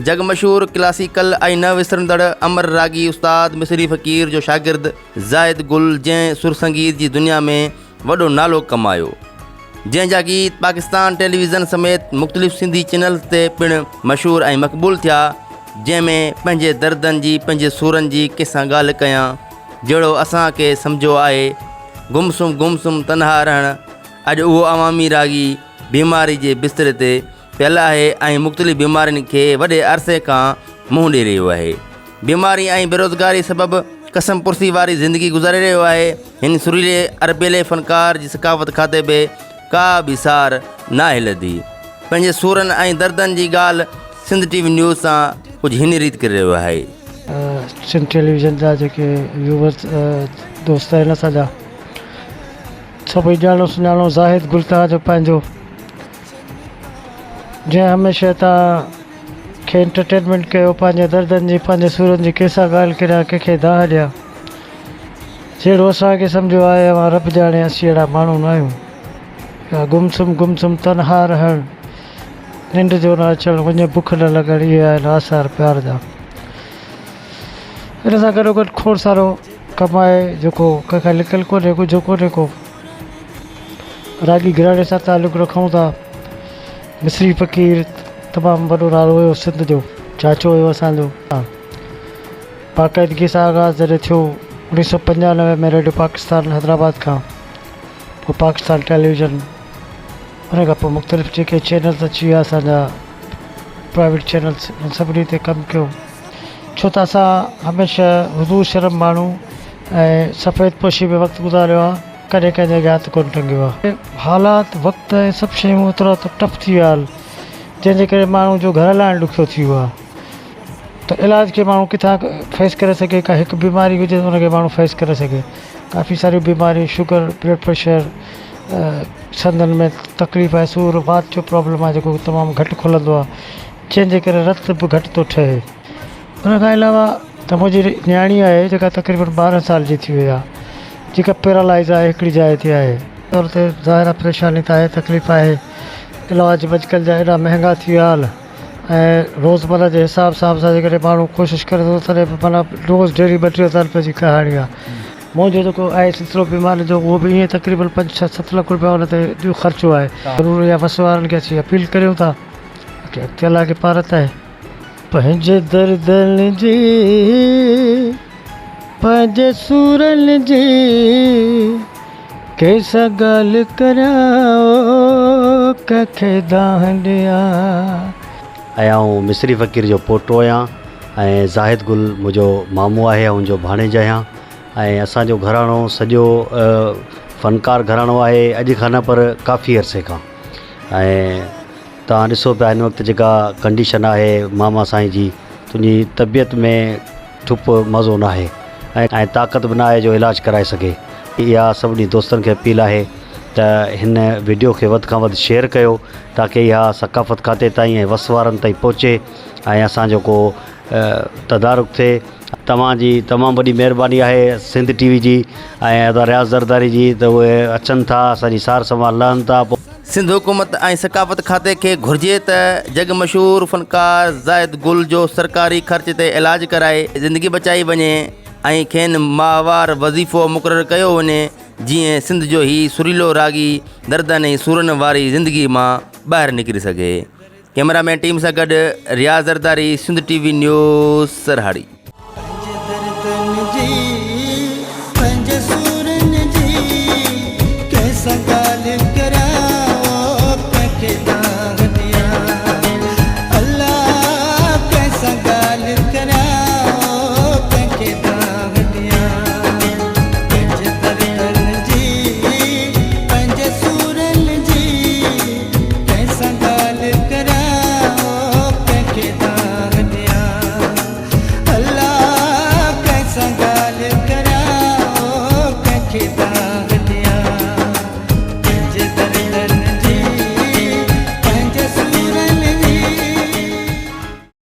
جڳ مشهور ڪلاسيڪل ۽ نه وسرندڙ امر راڳي استاد مصري فقير جو شاگرد زاهد گل جنهن سرسنگيت جي دنيا ۾ وڏو نالو ڪمايو جنهن جا گيت پاڪستان ٽيليويزن سميت مختلف سنڌي چينلز تي پڻ مشهور ۽ مقبول ٿيا جنهن ۾ پنهنجي دردن جي پنهنجي سورن جي ڪنهن سان ڳالهه ڪيان جهڙو اسان کي سمجهيو آهي گم سم گم سم تنها رهڻ اڄ اهو عوامي راڳي بيماري جي بستري تي پيل آهي ۽ مختلف بيمارين کي وڏي عرصي کان منهن ڏئي رهيو آهي. بيماري ۽ بيروزگاري سبب قسم پرسي واري زندگي گذاري رهيو آهي. هن سريلي اربيلي فنڪار جي ثقافت کاتي به ڪا به سار ناهي لڌي. پنهنجي سورن ۽ دردن جي ڳالهه سنڌ ٽي وي نيوز سان ڪجهه هن ريت ڪري رهيو آهي. سنڌ ٽيليويزن جا جيڪي ويوئرز دوست آهن اسان جا سڀئي ڄاڻو سڃاڻو زاهد گل توهان جو پنهنجو جنهن هميشه توهان کي انٽرٽينمينٽ ڪيو پنهنجي دردن جي پنهنجي سورن جي ڪنهن سان ڳالهه ڪريان ڪنهن کي دانهن ڏيان جهڙو اسان کي سمجهيو آهي اوهان رب ڄاڻي اسين اهڙا ماڻهو نه آهيون گم سم گم سم تنها رهڻ ننڊ جو نه اچڻ وڃ بک نه لڳڻ اهي آهن آثار پيار جا ان سان گڏو گڏ کوڙ سارو ڪم آهي جيڪو ڪنهن کان لڪل ڪونهي ڳجهو ڪونهي ڪو راڳي گهراڻي سان تعلق رکون ٿا. مصري فقير تمام وڏو نالو هيو سنڌ جو چاچو هيو اسان جو. باقاعدگي سان آغاز جڏهن ٿيو 1995 ۾ ريڊيو پاڪستان حيدرآباد کان پوء پاڪستان ٽيليويزن ان کان پوء مختلف جيڪي چينلز اچي ويا اسان جا پرائيويٽ چينلز ان سڀني تي ڪم ڪيو ڇو ته اسان هميشه حضور شرم ماڻهو ۽ سفيد پوشي ۾ وقت گذاريو آهي ڪڏهن ڪنهن جي اڳيان هٿ ڪونه ٽنگيو آهي. حالات، وقت ۽ سڀ شيون ايترا ته ٽف ٿي ويا آهن جنهن جي ڪري ماڻهو جو گهر هلائڻ ڏکيو ٿي ويو آهي ته علاج کي ماڻهو ڪٿان فيس ڪري سگهي ڪا هڪ بيماري هجي ته ان کي ماڻهو فيس ڪري سگهي ڪافي ساريون بيماريون شگر بلڊ پريشر سنڌن ۾ تڪليف آهي سور وات جو پرابلم آهي جيڪو تمام گهٽ کلندو آهي جنهن جي ڪري رت به گهٽ ٿو ٺهي ان کان علاوه ته منهنجي نياڻي آهي جيڪا تقريبن 12 سال جي ٿي وئي آهي جيڪا پيرالائز آهي هڪڙي جاء تي آهي. طور تي ظاهر آهي پريشاني ته آهي تڪليف آهي علاج به اڄڪلهه جا ايڏا مهنگا ٿي ويا آهن ۽ روزمره جي حساب سان به جيڪڏهن ماڻهو ڪوشش ڪري ٿو تڏهن به معنيٰ روز ڊيلي ٻه ٽي هزار روپئي جي ڪهاڻي آهي. منهنجو جيڪو آهي سلسلو بيمارين جو اهو به ائين تقريبن پنج ڇهه ست لک روپيا ان تي جو خرچو آهي. ضرور يا وس وارن کي اسين اپيل ڪريون ٿا باقي اڳتي الله کي پارت آهي. پنهنجي دردن جي پنهنجي سورن جي ڪنهن سان ڳالهه ڪريان او ڪنهن کي دانهن ڏيان. ۽ آئون مصري فقير جو پوٽو آهيان ۽ زاهد گل منهنجو مامو آهي آئون ان جو ڀاڻيج آهيان ۽ اسان جو گهراڻو سڄو فنڪار گهراڻو آهي اڄ کان نه پر ڪافي عرصي کان ۽ توهان ڏسو پيا هن وقت جيڪا ڪنڊيشن آهي ماما سائين جي تنهنجي طبيعت ۾ ٺپ مزو ناهي ۽ طاقت به ناهي جو علاج ڪرائي سگهي اها سڀني دوستن کي اپيل آهي ته هن وڊيو کي وڌ کان وڌ شيئر ڪيو تاڪه اها ثقافت کاتي تائين ۽ وس وارن تائين پهچي ۽ اسان جو ڪو تدارڪ ٿئي. توهان جي تمام وڏي مهرباني آهي سنڌ ٽي وي جي ۽ ادا رياض زرداري جي ته اهي اچن ٿا اسان جي سار سنڀال لهن ٿا. سنڌ حڪومت ۽ ثقافت کاتي کي گهرجي ته جڳ مشهور فنڪار زاهد گل جو سرڪاري خرچ تي علاج ڪرائي زندگي بچائي وڃي ۽ کين ماهوار وظيفو مقرر ڪيو وڃي جيئن سنڌ جو هي سريلو راڳي دردن ۽ سورن واري زندگي مان ٻاهر نڪري سگهي. ڪئميرا مين ٽيم سان گڏ Riaz Zardari Sindh T V news Sarhari. پنهنجي دردن جي.